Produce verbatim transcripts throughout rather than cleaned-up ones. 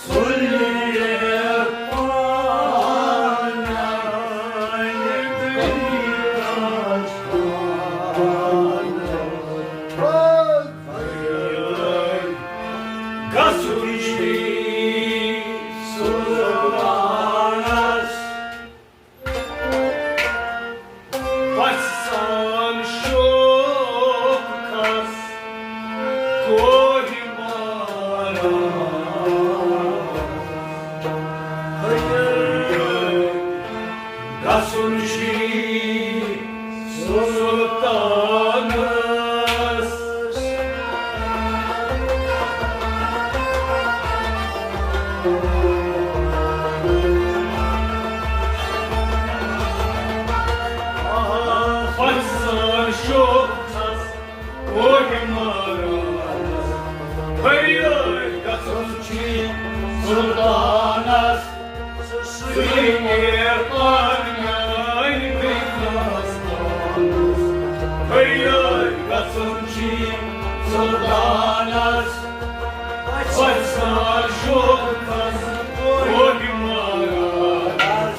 سُلہِ پانَے گٔیَس پانَے۔ گژھُن چھُ سُلطانَس۔ پژھان شوق کھس کوہِ ماران۔ گژھُن چھُ سُلطانس۔ پژھان شوق کھس کوہِ ماران۔ فریاد گژھُن چھُ سُلطانس۔ سُلہِ پانَے گٔیَس پانَس۔ فریاد گژھُن چھُ سُلطانس۔ پژھان شوق کھس کوہِ ماران۔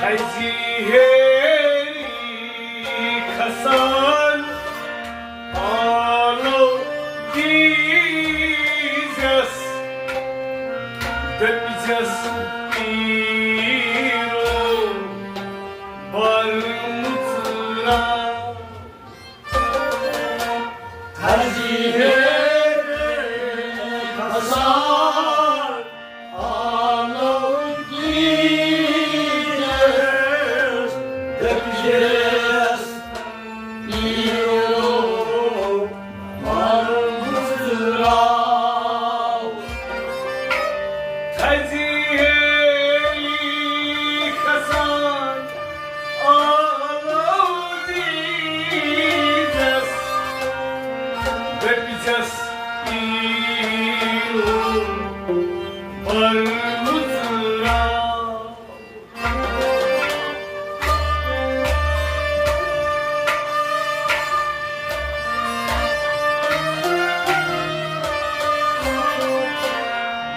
تھزِ ہیٚرِ کھسان آلو دیٖزٮ۪س، دٔپۍزٮ۪س پیٖرو بر مُژرا۔ تھزِ ہیٚرِ کھسان آلو دیٖزٮ۪س، دٔپۍزٮ۪س پیٖرو بر مُژرا۔ تھزِ ہیٚرِ کھسان آلو دیٖزٮ۪س، دٔپۍزٮ۪س پیٖرو بر مُژرا۔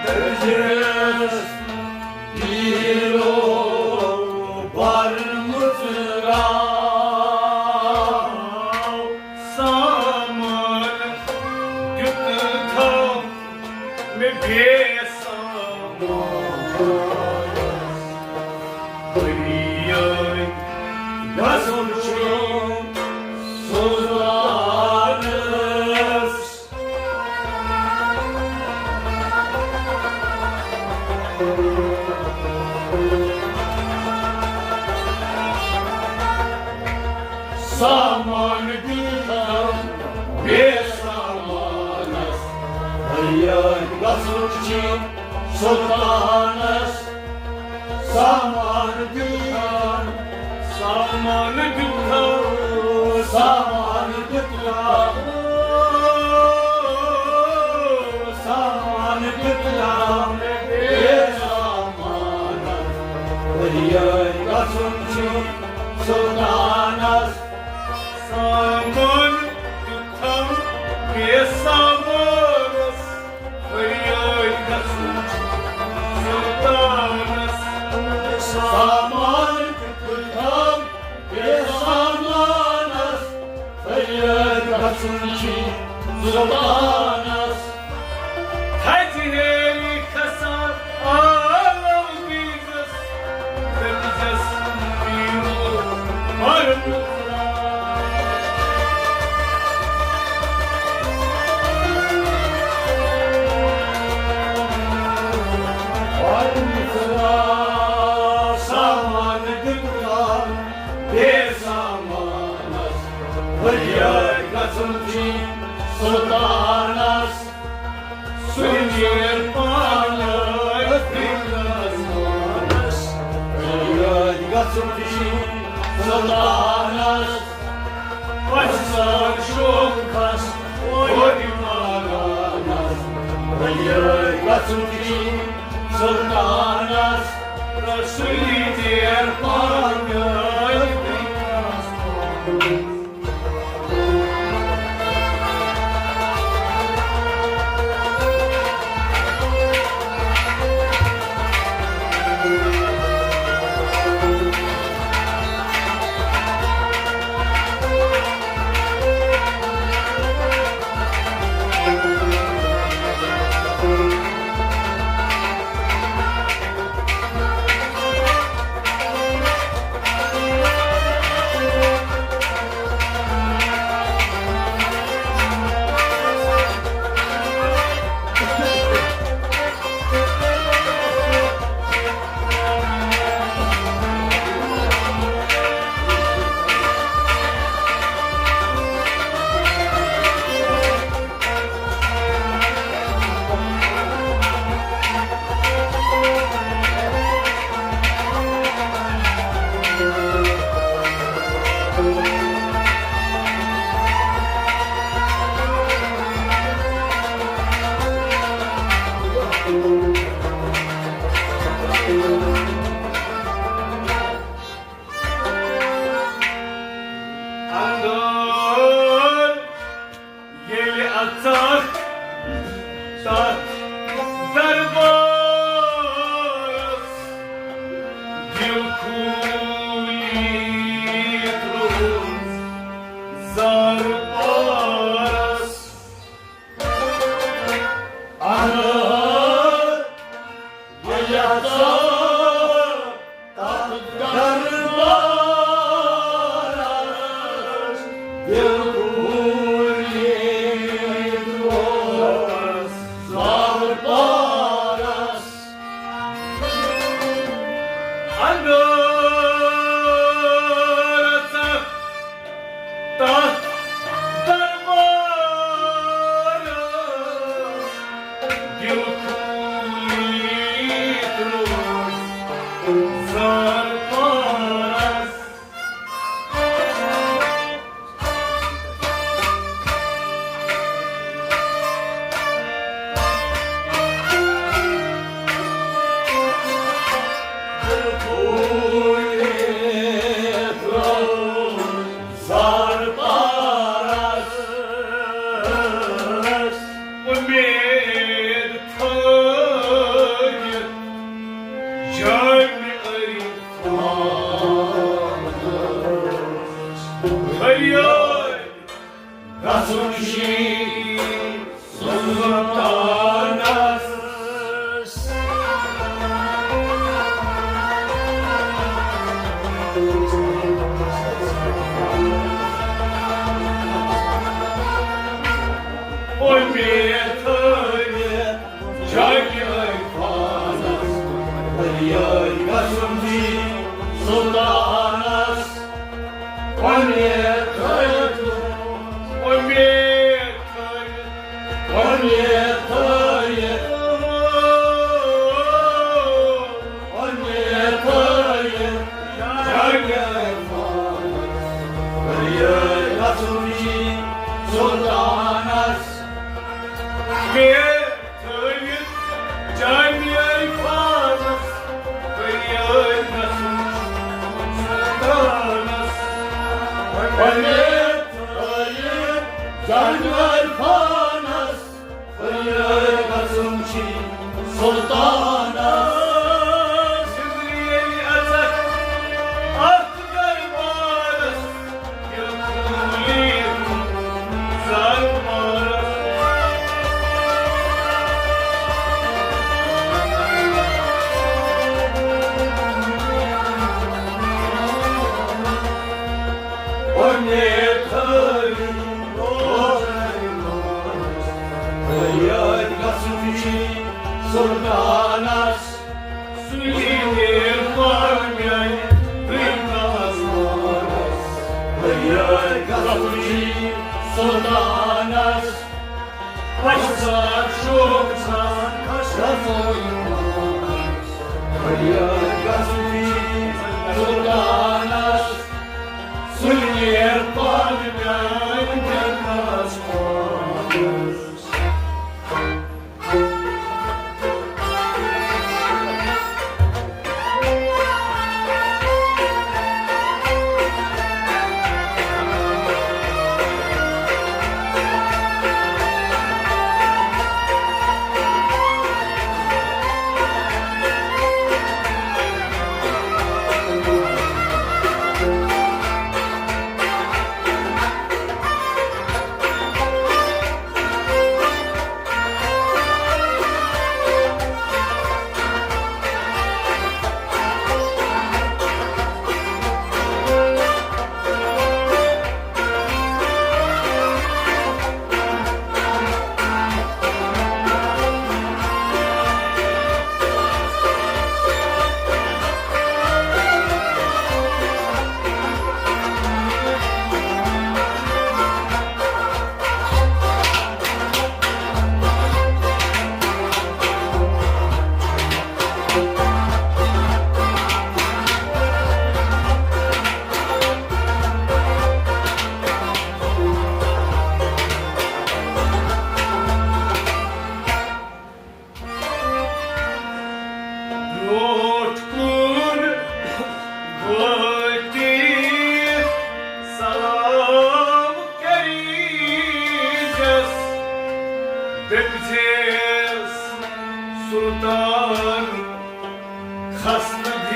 دٔپۍزٮ۪س پیٖرو بر مُژرا۔ سامان دیُت تھم مےٚ بے سامان۔ فریاد گژھُن چھُ سُلطانس۔ سامان دیُت بے سامانس، فریاد گژھُن چھُ سُلطانس۔ سامان دیُت، سامان دیُت، سامان دیُت، سامان دیُت، بے سامان۔ فریاد گژھُن چھُ سُلطانس۔ سامان دیُت بے سامانس۔ فریاد گژھُن چھُ سُلطانس۔ سلطانس، پسر شوخس، اوتہِ مارانس، بھلیر گژھُن چھُ سلطانس، رسولی دیر پانہٕ۔ اندر ییٚلہِ اژکھ تتھ دربارس، دِل کھوٗلِتھ روز زر پارس۔ اندر ییٚلہِ اژکھ تتھ دربارس، دِل کھوٗلِتھ روز زر پارس۔ اندر اژکھ تتھ دربارس، دِل کھوٗلِتھ روز زر پارس۔ دِل کھوٗلِتھ روز زر پارس، اُمید تھٲوِتھ جامہِ عرفانس۔ فریاد گژھُن چھُ سلطانس۔ اُمید تھٲوِتھ جامہِ عرفانس، فریاد گژھُن چھُ سلطانس۔ اُمید تھٲوِتھ، اُمید تھٲوِتھ، اُمید تھٲوِتھ، اُمید تھٲوِتھ، جامہِ عرفانس، فریاد گژھُن چھُ سلطانس۔ اُمید تھٲوِتھ جامہِ عرفانس، فریاد گژھُن سلطانس۔ اُمید تھٲوِتھ جامہِ عرفانس، فریاد گژھُن چھُ سلطانس۔ ییٚلہِ اژکھ اتھ دربارس، سلطانس۔ سُلہِ دیر پار میانہِ دُنیاہس مانس، فریاد گژھُن چھُ سلطانس۔ پشزار شوق سان کھسو یِمانس، فریاد گژھُن چھُ سلطانس۔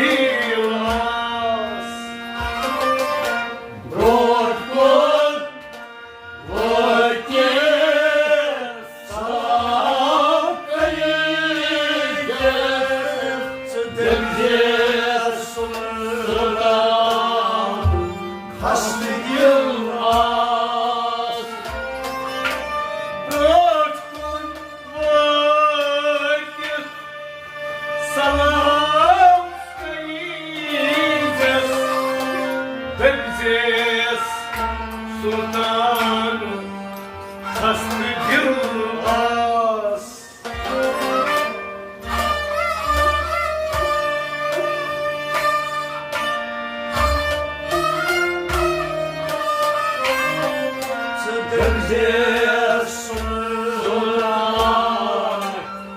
ییٖل آس۔ برٛونٛٹھ کُن وٲتِتھ صاف کٔرِتھ دٔپزٮ۪س سُلطان خستہٕ دِل آس۔ برٛونٛٹھ کُن وٲتِتھ سلام کٔرۍزٮ۪س، دٔپۍزٮ۪س سُلطان خستہٕ دِل آس۔ ژٕ دٔپۍزٮ۪س سُلطان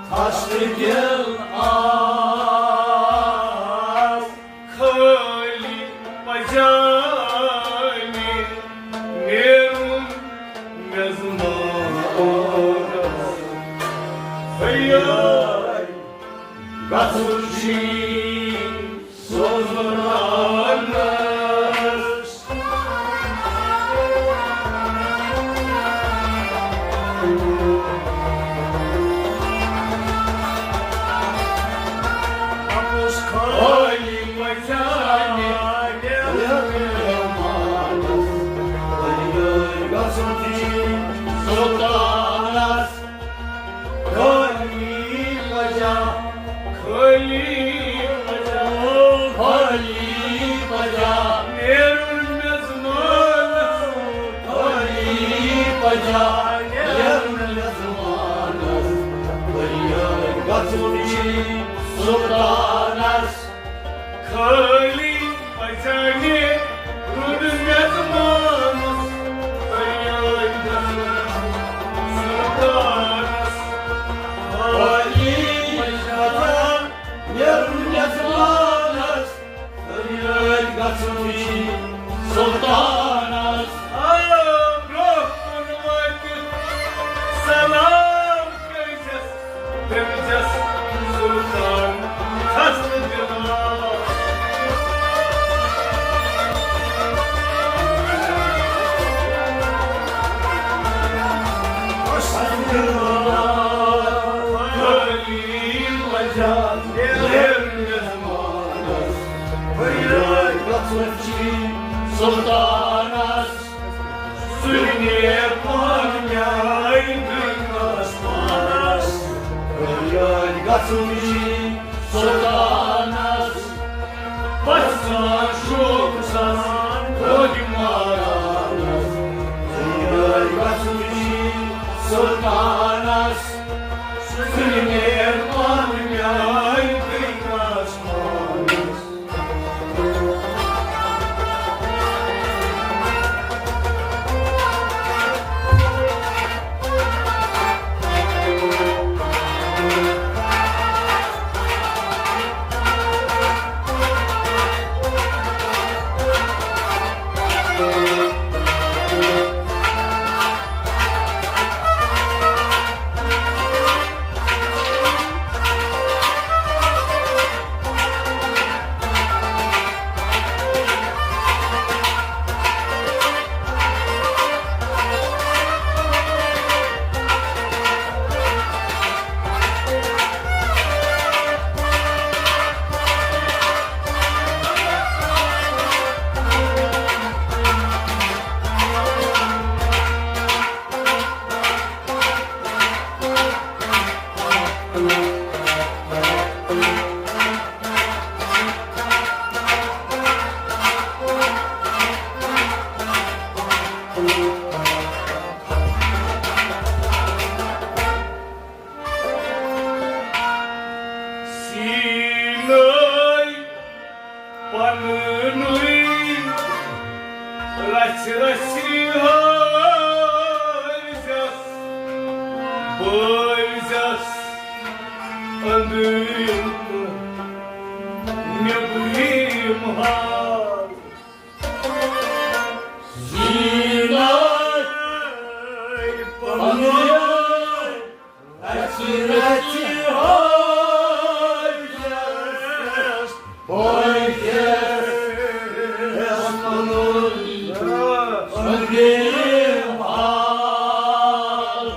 خستہٕ دِل آس۔ خٲلی پزیٛا مےٚ نیرُن میزبانس۔ ہے گژھُن چھُے سوزنانس۔ خٲلی پزیٛا مےٚ سلطانس۔ خٲلی پزیٛا، خٲلی پزیٛا، خٲلی پزیٛا نیرُن میزبانس۔ خٲلی پزیٛا نیرُن میزبانس۔ فریاد گژھُن چھُے سُلطانس۔ خٲلی پزیٛا نیرُن میزبانس۔ فریاد گژھُن سُلطانس۔ خٲلی پزیٛا نیرُن میزبانس۔ فریاد گژھُن چھُے سُلطانس۔ آ، برٛونٛہہ کُن وٲتِتھ سلام کٔرۍزٮ۪س، دٔپۍزٮ۪س سُلطان خستہٕ دِل آس۔ خستہٕ دِل آس۔ خٲلی پزیٛا نیرُن میزبانس۔ فریاد گژھُن چھُے سُلطانس۔ سُلہِ نیر پانہٕ میٛانہِ دُنیاہس پانس۔ فریاد گژھُن چھُے سُلطانس۔ پتھ سان شوق سان خۄد مارانس۔ فریاد گژھُن چھُے سُلطانس۔ سُلہِ نیر پانہٕ میٛانہِ دُنیاہس پانس۔ سیٖنَے پننُے رژھِ رژھِ ہٲوزٮ۪س، بٲوزٮ۪س أنٛدرِم نیٚبرِم حال۔ زیٖنَے پننُے رژھِ رژھِ ہٲوزٮ۪س، أنٛدرِم حال۔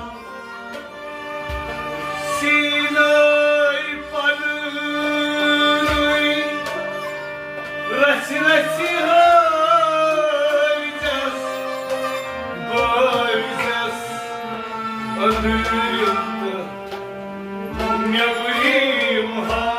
سیٖنَے پَنٕنۍ رَژھِ رَژھِ ہٲوزٮ۪س، بٲوزٮ۪س أنٛدرِم تہٕ نیٚبرِم حال۔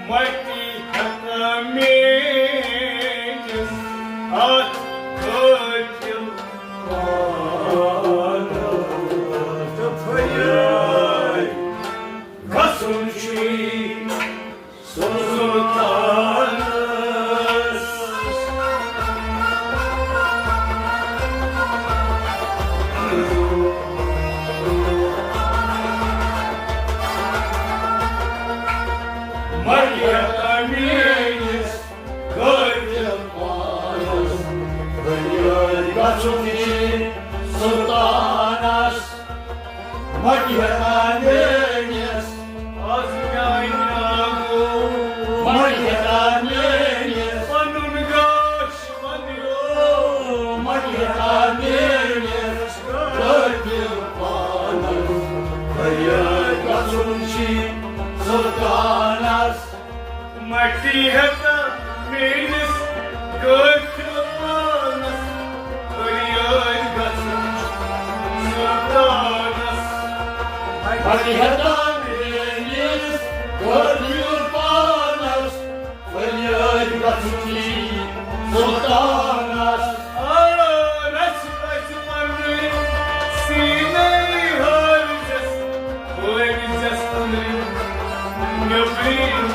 مٹی ہٮ۪تھ میٲنِس اَتھ قٲتِل پانَس۔ تہٕ فریٲدۍ گژھُن چھُے سلطانس۔ مگر میٲنِس قٲتِل پانس، فریٲدۍ گژھُن چھُے سلطانس۔ مگر میٲنِس، از میانہِ ناگو، مگر میٲنِس، پنُن گاش بنیو، مگر میٲنِس قٲتِل پانس، فریٲدۍ گژھُن چھُے سلطانس۔ مٹی ہٮ۪تھ میٲنِس قٲتِل پانس، فریٲدۍ گژھُن سلطانس۔ مٹی ہٮ۪تھ میٲنِس قٲتِل پانس، فریٲدۍ گژھُن سلطانس۔ آ، رژھِ رژھِ پننہِ سیٖنَے ہٲوزٮ۪س، ہٲوزٮ۪س أنٛدرِم نیٚبرِم۔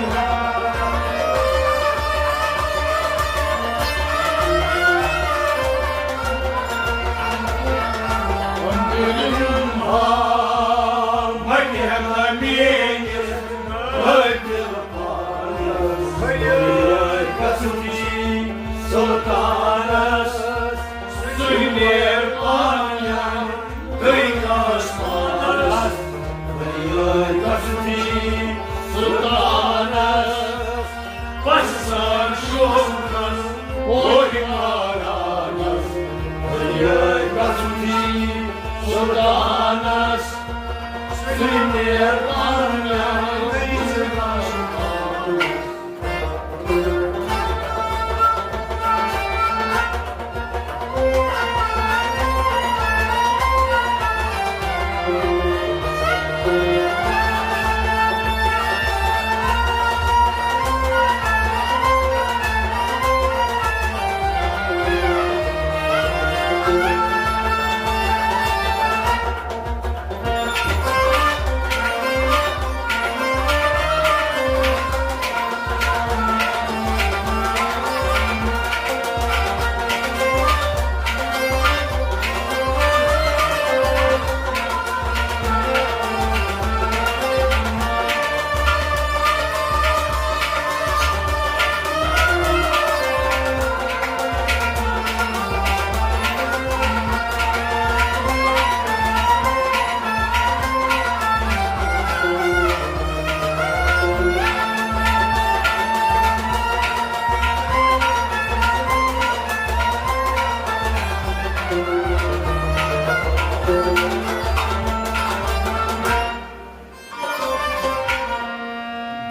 أنٛدرِم حال مٹہِ ہٮ۪تھ میٲنِس قٲتِل پانس، فریٲدۍ گژھُن چھُے سلطانس۔ سُہ نیر پانہٕ تٔرۍ آسمانس، فریٲدۍ گژھُن چھُے سلطانس۔ پس سان شوقس، کوہہِ مارانس، فریٲدۍ گژھُن چھُے سلطانس۔ سُہ نیر پانہٕ تٔرۍ آسمانس۔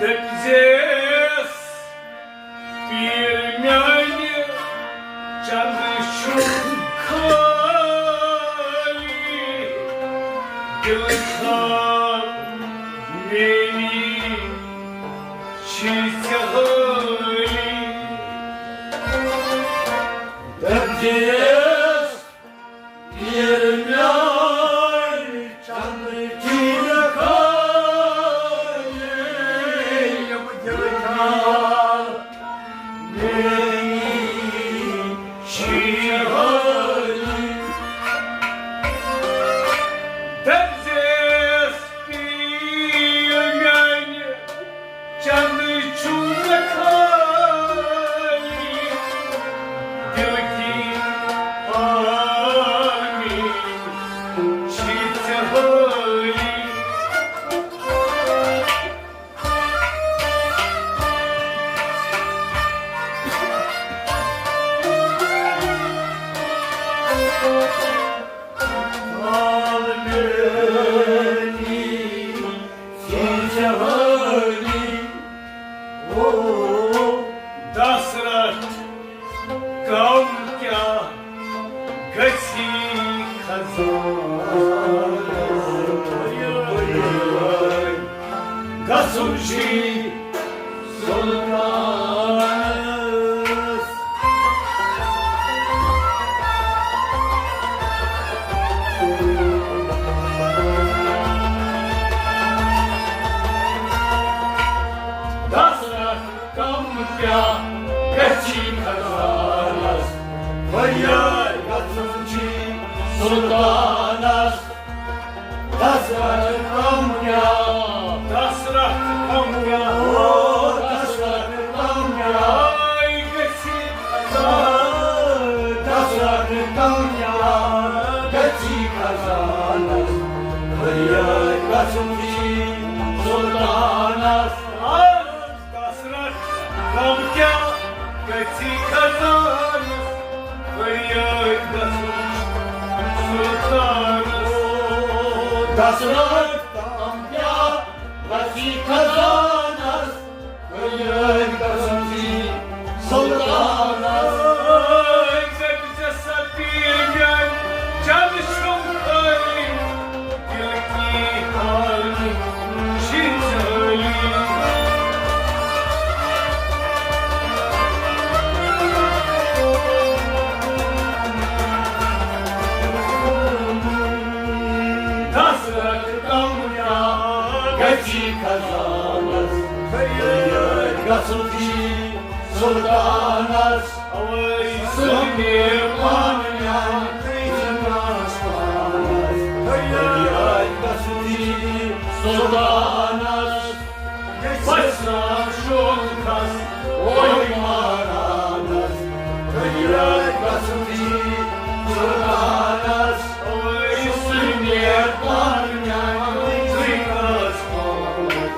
دٔپزیس، پیٖر میانہِ چندٕ چھُ خٲلی، دِلہٕ خواب میٲنی چھِ ژےٚ حٲلی۔ دٔپزیس، پیٖر میانہِ چندٕ چھِ خٲلی، یِم دِلہٕ خواب میٲنی چھِ حٲلی۔ سُرشی سلطانس۔ دس رکھ کم کیا گژھی خزانس، فریاد گژھُن چھی سلطانس۔ دس رکھ کم کیا، دس رکھ کم کیا، او دس رکھ کم کیا، آے گژھی خزانس۔ دس رکھ کم کیا گژھی خزانس، فریاد گژھُن چھی سلطانس۔ کثرت غم کیا گژھی خزانس، فریاد گژھُن سلطانس۔ کثرت غم کیا گژھی خزانس، فریاد گژھُن چھی سلطانس۔ سفیر میانہِ چند شم خٲلی، دل کی حال چھِ جٲلی۔ دس رکھ کم کیا گژھی خزانس، فریاد گژھُن چھی سلطانس۔ اوے سُہ مےٚ پانہٕ میانہِ تٔمِس پانس، فریاد گژھُن چھی سلطانس۔ بس شوقس اوے مہرانس، فریاد گژھُن چھی سلطانس۔ اوے سُہ مےٚ پانہٕ میانہِ تٔمِس پانس۔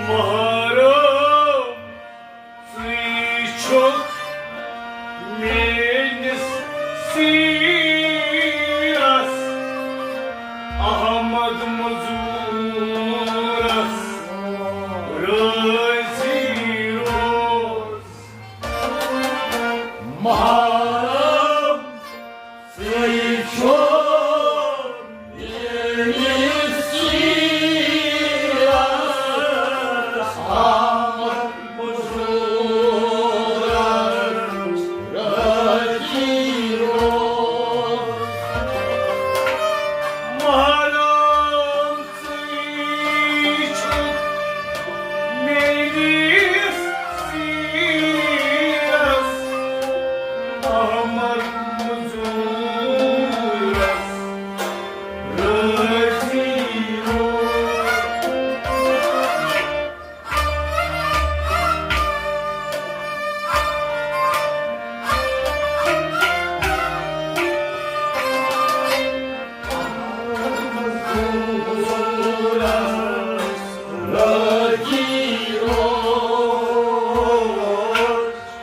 مہرو، ژٕے چھُکھ میٲنِس سیٖرس، احمد مزوٗرس رٲضی روز۔ مہرو، ژٕے چھُکھ میٲنِس سیٖرس، احمد مزوٗرس رٲضی روز۔ مہرو، ژٕے چھُکھ میٲنِس سیٖرس، احمد مزوٗرس رٲضی روز۔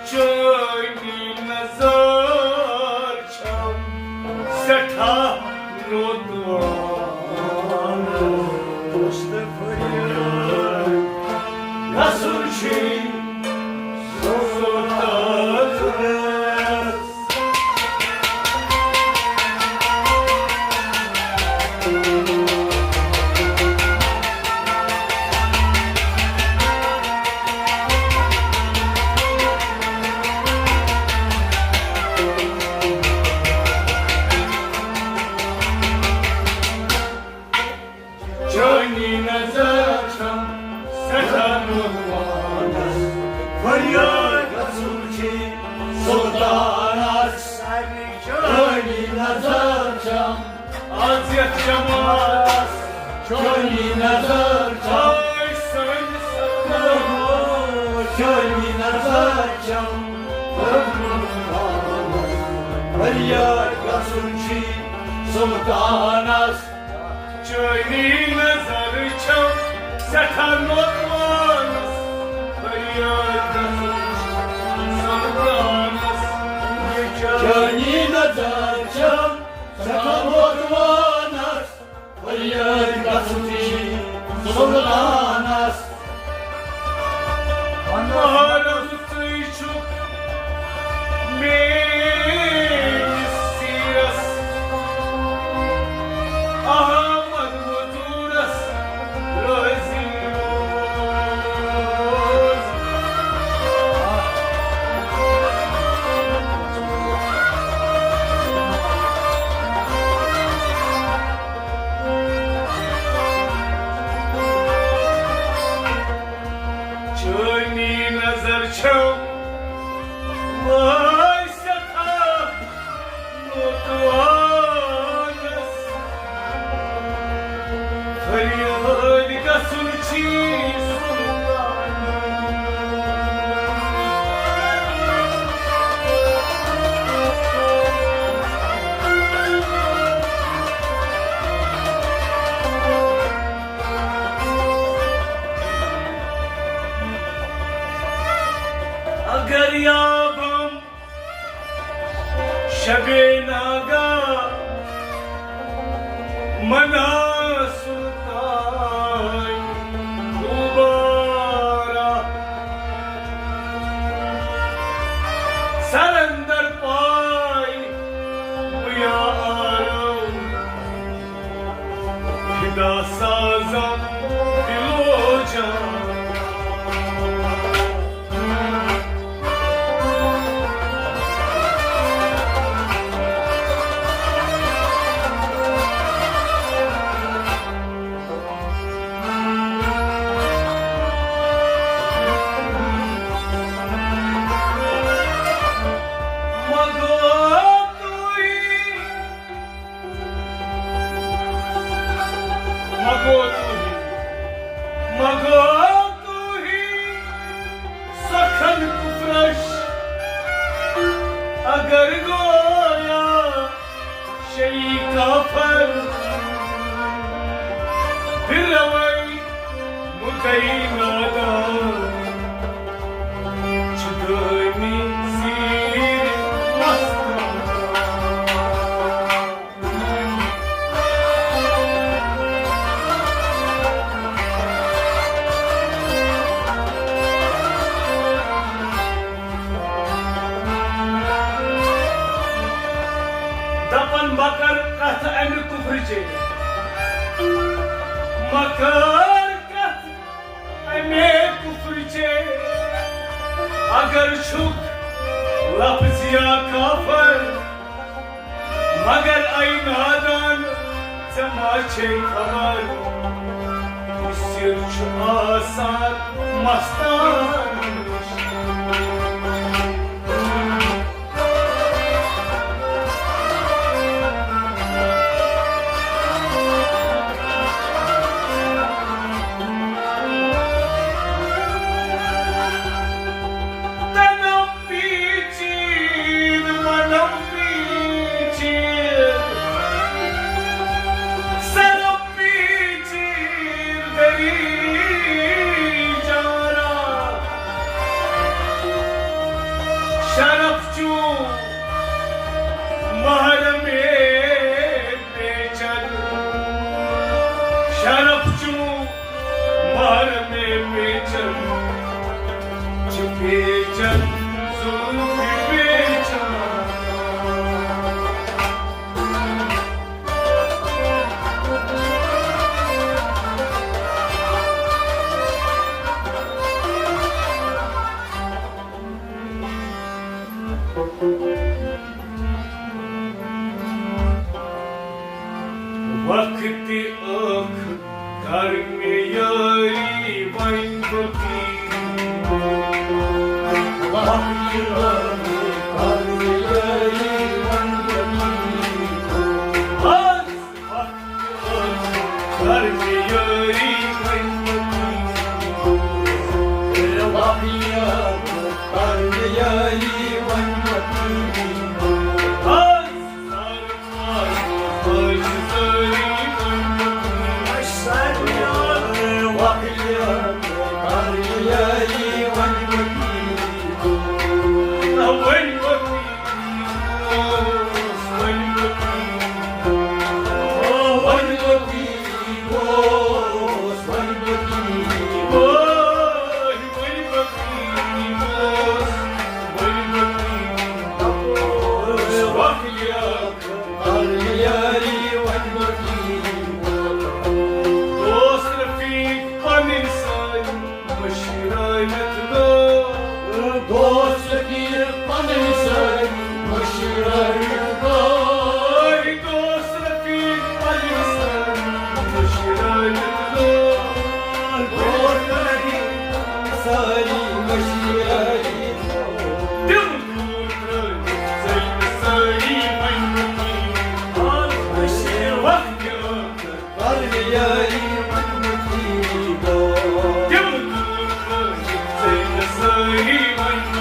چٲنی نظر چھم سٮ۪ٹھاہ رُت وان۔ دوست فریاد گژھُن چھُے سُہ تاج۔ فریاد گژھُن چھُ سلطانس، چٲنی نظر چھم۔ از یتھ جمالس چٲنی نظر چھم۔ آے سٲنِس سلطانس۔ چٲنی نظر چھم۔ فریاد گژھُن چھُ سلطانس۔ چٲنی نظر چھم سٮ۪ٹھاہ نوجوانس، فریاد گژھُن چھُ سلطانس۔ چٲنی نظر چھم سٮ۪ٹھاہ نوجوانس، فریاد گژھُن چھُ سلطانس۔ مہرم ژٕے چھُکھ میٲنِس سیرس، احمد مزورس رٲضی روز۔ چٲنی نظر چھو وٲے سٮ۪ٹھاہ لوکوانس۔ فریاد گژھُن چھی سلطانس۔ اگر یابم شبِ ناگا منا سلطان دوبارہ، سر اندر پائے بیا آرام، فدا سازم دلو جان۔ مگو توہی، مگو توہی سخن کفرش، اگر گویا شئی کافر، پھر روی مدعی نادان، چھ دانی زیر مستان۔ دپان مکر کتھ امہِ کفرٕچے، مکر کتھ امے کفرٕچے۔ اگر چھُکھ لفظیا کافر، مگر اے نادان، ژےٚ ما چھے خبر، یہِ سِر چھُ آسان مستان نِش۔ تنم پیچید، منم پیچید، سرم پیچید، دری جارا۔ دوست رفیق پنٕنۍ سٲری مٔشرٲوِتھ گوٚو۔ دوست رفیق پنٕنۍ سٲری مٔشرٲوِتھ گوٚو۔ دوست رفیق پنٕنۍ سٲری مٔشرٲوِتھ گوٚو۔ دوست رفیق سٲری مٔشرٲوِتھ گوٚو۔ تِم دوٗر ترٲوِتھ ژٔلۍ سٲری وۄنۍ وقتہِ ٲخٕر۔ تِم دوٗر ترٲوِتھ ژٔلۍ سٲری وۄنۍ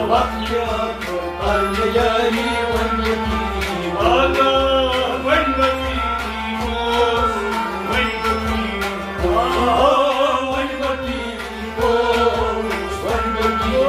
وقتہِ ٲخٕر۔ والا وۄنۍ وقتہِ اوس، وۄنۍ وقتہِ۔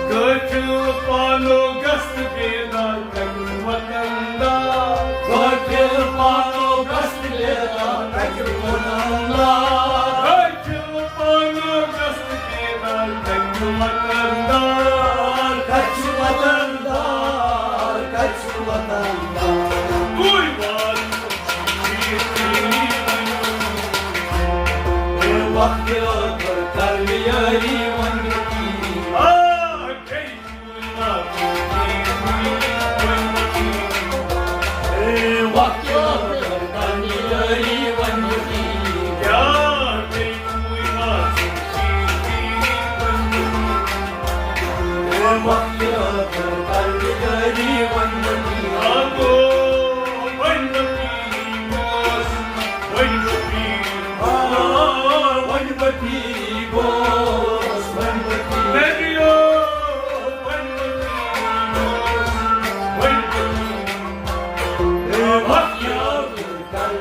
قٲفِل پانو گژھِ بیدار کَتہِ وطن دار۔ قٲفِل پانو گژھِ بیدار کَتہِ وطن دار۔ قٲفِل پانو گژھِ بیدار کَتہِ وطن دار۔ کَتہِ وطن دار، کَتہِ وطن دار۔ کُے وار وقتہِ ٲخٕر کر یٲری وۄنۍ۔ آ،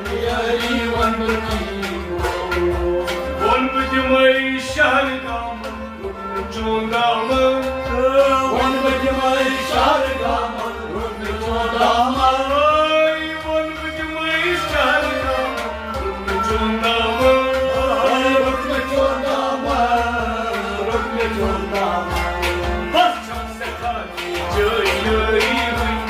بیٚیہِ وۄنۍ بہٕ دِمَے شہر گامَن روٚٹ مےٚ چون دامَن۔ وۄنۍ بہٕ دِمَے شہر گامَن روٚٹ مےٚ چون دامَن۔ وۄنۍ بہٕ دِمَے شہر گامَن روٚٹ مےٚ چون دامَن۔ روٚٹ مےٚ چون دامَن، روٚٹ مےٚ چون دامَن۔ بس چھَم سٮ۪ٹھاہ چٲنۍ یٲری وۄنۍ۔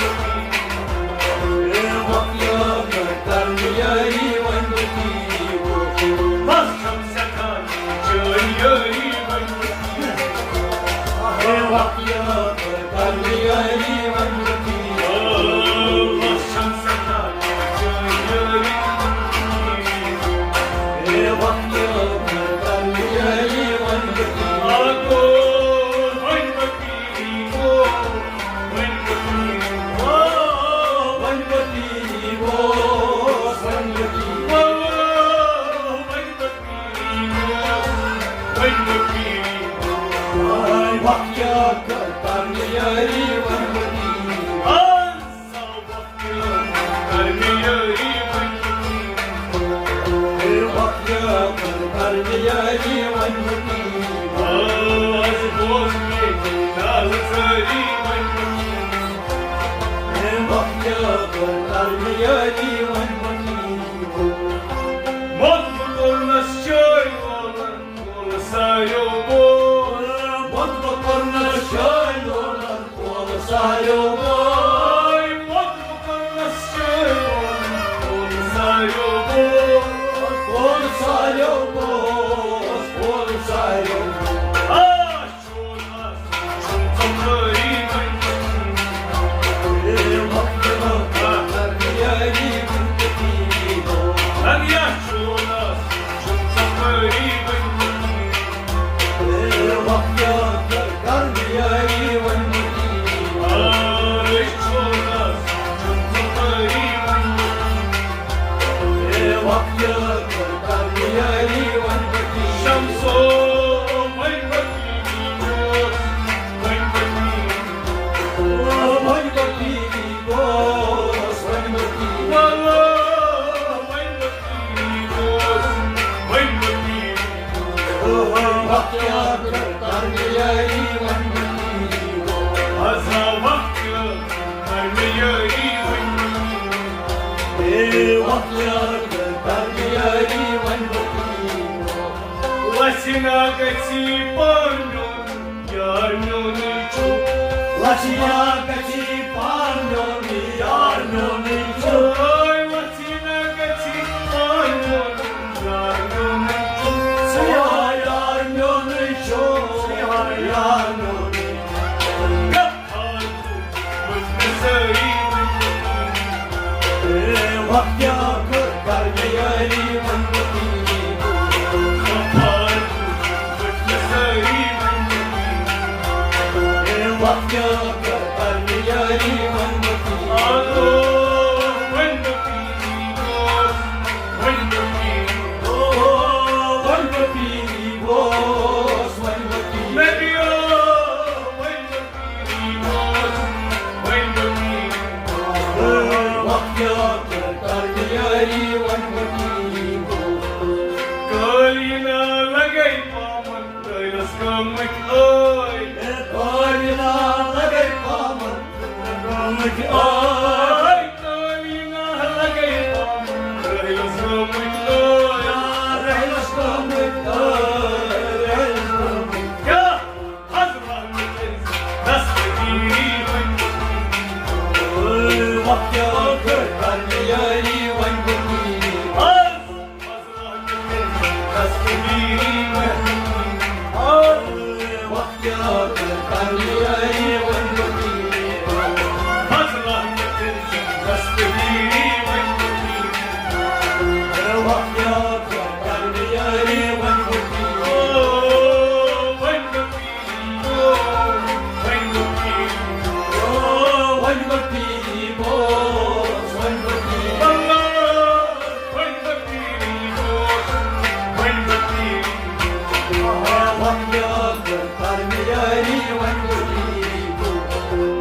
اے مۄکلیو کر یٲری وۄنۍ۔ بس چھَم سٮ۪ٹھاہ چٲنۍ یٲری۔ لژھِ نا گژھی پان میون یار میونُے چھُ۔ لژھِ نا گژھی پان میون یار میونُے چھُ۔ اے لژھِ نا گژھی پان میون یار میونُے چھُ۔ سُہ یار یار میونُے چھُ۔ سُہ یار یار میونُے چھُ۔ قٲلیٖنہ لگے پامن، قٲلِس گٔمٕتۍ ٲے۔ قٲلیٖنہ لگے پامن، قٲلِس گٔمٕتۍ ٲے۔ قٲلیٖنہ لگے پامن، قٲلِس گٔمٕتۍ ٲے۔ قٲلِس گٔمٕتۍ ٲے، قٲلِس گٔمٕتۍ۔ کیٛاہ؟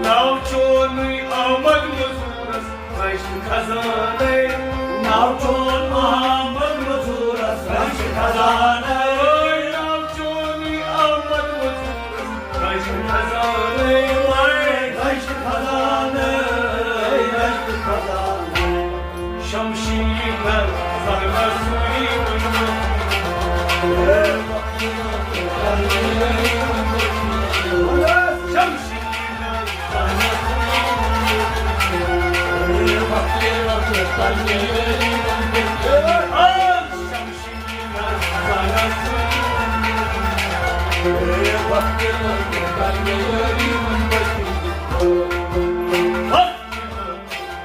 ناو چونُے احمد مزورس، رشتہٕ خزانے۔ ناو چون محمد مزورس، رشتہٕ خزانے۔ ناو چونُے احمد مزورس، رشتہٕ خزانے۔ رشتہٕ خزانے، رشتہٕ خزانے۔ شمشیر زنس سوری ونو۔ شمشیر زنس سوری ونو۔ شمشیر زنس سوری ونو۔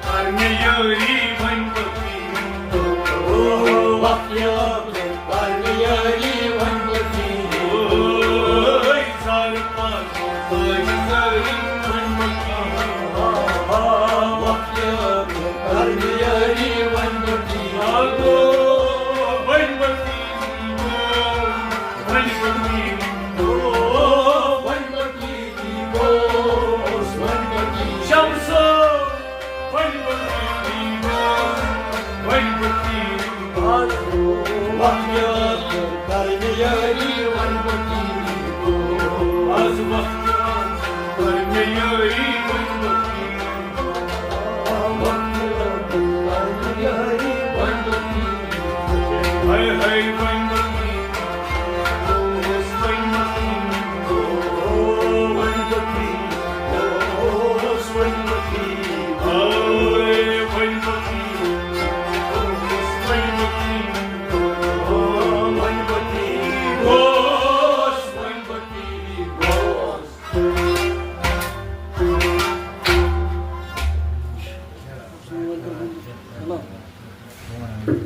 کر مےٚ یٲری وۄنۍ پٔکِو۔ او وقت یاد۔ وقت یاد کر، کر مےٚ یٲری، وۄنۍ بہٕ کی۔ از وقت یاد کر مےٚ یٲری، وۄنۍ بہٕ کی۔ وقت یاد کر مےٚ یٲری، وۄنۍ بہٕ کی۔ ہاے ہاے، وۄنۍ بہٕ کی۔ اوس وۄنۍ بہٕ کی۔ وۄنۍ بہٕ کی۔ اوس وۄنۍ بہٕ کی۔ ہاے وۄنۍ بہٕ کی۔ اوس وۄنۍ بہٕ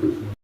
کی۔